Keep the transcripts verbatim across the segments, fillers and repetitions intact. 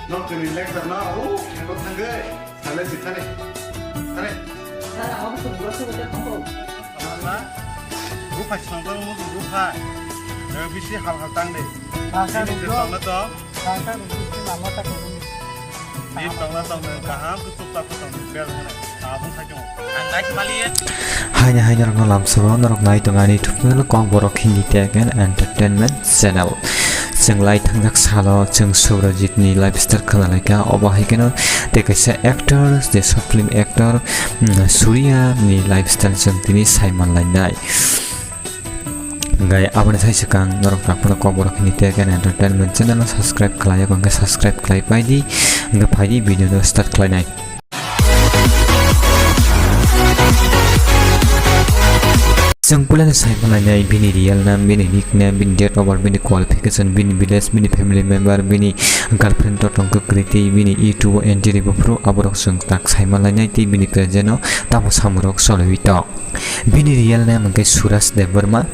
Nok kini lecture no, o, eko thangwi, sale si thani. Thani. Sir, ang sumbo sumbo tongo. Nangma, buphai songkol mo buphai. Bisi hal hal tang de. Sir, sir, sini sir, tongna to. Sir, sir, sir, lama ta kini. Ni tongna tong kaham, tu tup ta tong bel hana. Abung sai tong. Haini haini norokno lamsao norok nai tongo ani YouTube channel Kokborok Hindi Tech and Entertainment Channel. Chwng lai thangjak salo chwng Subrajit ni lifestyle khwnalaikha, obo hai kheno tei kaisa actor, je short film actor, mm, Surya ni lifestyle chwng tini saimanlainai. Hingke aboni sai swkang norok takhorno Kokborok Hindi Tech and Entertainment Channel no subscribe khlai ya, hingke subscribe khlai paidi, hingke phaidi video no start khlainai. Chwng puilano sai manlainai bini real name, bini nickname, bini date of birth, bini qualification, bini village, bini family member, bini girlfriend to tongkha kwrwi tei bini YouTube o entry bo phuru aborok chwng tak sai manlainai tei bini present o tamo samung rok choliwi tong. Bini real name hwnkhe Suraj Debbarma,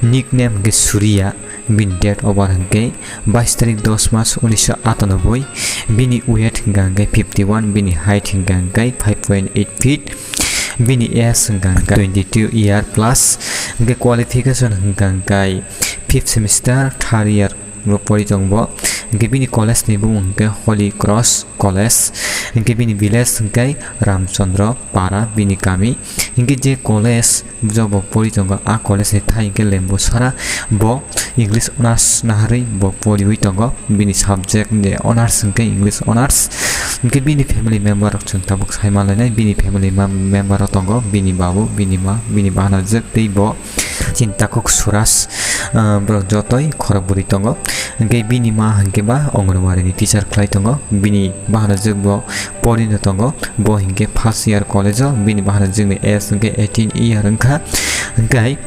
nickname hwnkhe Surya, bini date of birth hwnkhe bais tarik dos mas unisho atanoboi, bini weight hwnkha hwnkhe fifty one, bini height hwnkha hwnkhe five point eight feet, bini age hwnkha hwnkhe twenty two year plus, hwnkhe qualification hwnkha hwnkhe fifth semester third year. Bo pori tong bo. Hingke bini college ni bumung hingke Holy Cross College. Hingke bini village hingke Ramchandra Para bini kami. Hingke je college jobo pori tongo, a college ni thai hingke Lembusara. Bo English honours naharwi bo poriwi tongo. Bini subject je honours hingke English honours. Hingke bini family member rok chwng tabuk sai manlainai. Bini family mem-, member rok tongo. Bini babu, bini ma, bini bahanajwk tei bo. Chini takhuk Suraj, ah, borok jotoi khorok bwrwi tongo. Hingke bini ma hingke ba Anganwadi ni teacher khlai tongo. Bini bahanajwk bo porino tongo. Bo hingke first year college o. Bini bahanajwk ni age hingke eighteen year wngkha. Hingke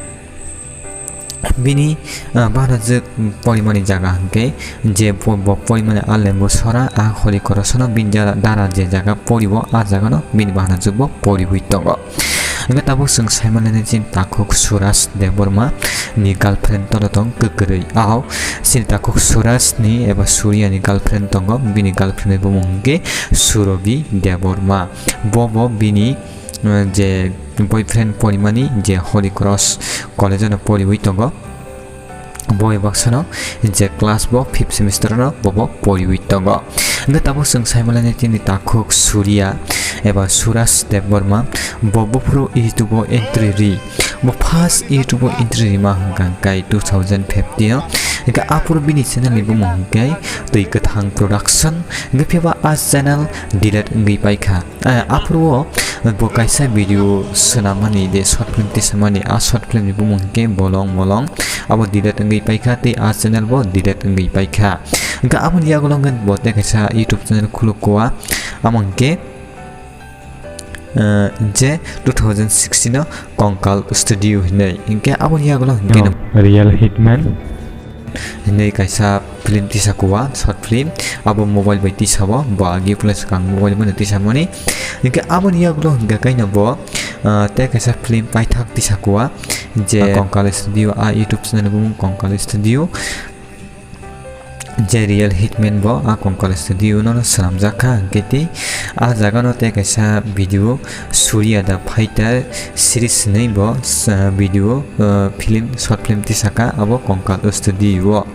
bini, ah, bahanajwk porimani jaga hingke je bo, bo porimani a Lembusara, a Holy Cross no bini jara, dara je jaga poribo, a jaga no bini bahanajwk bo poriwi tongo. Hingke tabuk chwng sai manlainai chini takhuk Suraj Debbarma ni girlfriend tono tong kwkrwi. Ahok chini takhuk Suraj ni eba Surya ni girlfriend tongo, bini girlfriend ni bumung hingke Surabhi Debbarma. Bo bo bini, eh, je boyfriend porimani je Holy Cross college o no poriwi tongo. Bo bai baksano je class bo fifth semester no bo bo poriwi tongo. Hingke tabuk chwng sai manlainai chini takhuk Surya eba Suraj Debbarma, bo buphuru YouTube o entry ri. Bo first YouTube o entry rima hingka hingkai two thousand fifteen o. Hingke aphuru bini channel ni bumung hingke Twi Kwthang Production. Hingke phiya ba a channel delete wngwi paikha. Eh, aphuru o bo kaisa video swnamani de short film tisamani, a short film ni bumung hingke Bolong Molong. Abo delete wngwi paikha tei a channel bo delete wngwi paikha. Hingke aboni yagulo hingke bo tei kaisa YouTube channel khuluk kua. Amo hingke, eh, je two thousand sixteen o Konkal Studio hinwi. Hingke aboni yagulo hingke no Real Hitman hinwi kaisa film tisa kua, short film, abo mobile bai tisa o, bo agi pula swkang mobile bai tisa mani. Hingke aboni yagulo hingke kaino bo, ah, tei kaisa film paithak tisa kua, je Konkal Studio, a YouTube channel bumung Konkal Studio, je Real Hitman bo a Konkal Studio no swnamjak kha, hingke tei a jaga no tei kaisa video Surya the Fighter series hinwi bo, ah, video, ah, film, short film tisaka abo Konkal Studio o.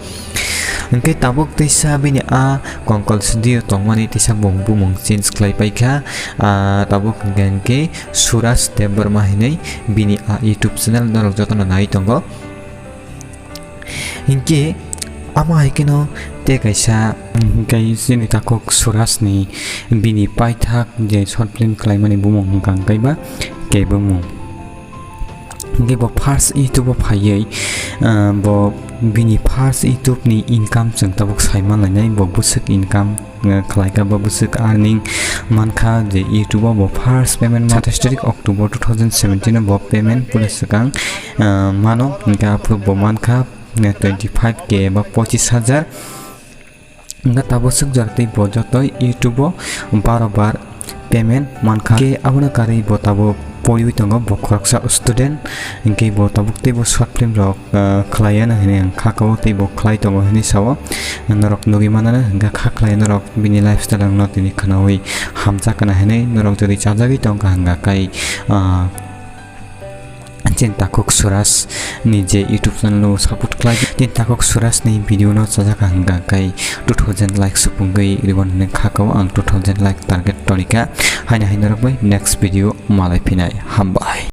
Hingke tabuk teisa bini a Konkal Studio tongmani teisa bung bumung change khlai paikha. Ah, tabuk hingke hingke Suraj Debbarma hinwi bini a YouTube channel norok jotono nai tongo. Hinkhe amo hai kheno tei kaisa, mm, hinkhe chini takhuk Suraj ni bini paithak je short film khlaimani bumung hwnkha hinkhe ba Kebengmung. Hinkhe bo first YouTube o phaiwi, ah, bo bini first YouTube ni income chwng tabuk sai manlainai, bo bwswk income eh, khlaikha, bo bwswk earning mankha je YouTube o bo first payment ma-, satais tarik October two thousand seventeen o bo payment pula swkang, eh, mano, hinkhe aphuru bo mankha, eh, twenty five K ba pochis hajar. Hinkhe tabuk swkjak tei bo joto YouTube o baro bar payment mankha. Hinkhe abono karwi bo tabuk poriwi tongo, bo khoroksa student, hinkhe bo tabuk teibo short film rok, ah, khlaiya na hinwi ang kha kao, teibo khlai tongo hinwi sao. Norok nugwi manana, hinkhe kha khlai norok bini lifestyle rokno tini khwnawi hamjakna hinwi norok jodi chajagwi tongkha hwnkha kai, ah, Chini takhuk Suraj ni je YouTube channel o support khlai. Chini takhuk Suraj ni video no chajak ang hwnkha kai two thousand like supungwi ribon hinwi kha kao, ang two thousand like target tonika. Haina hai norok bai next video malai phinai. Hambai.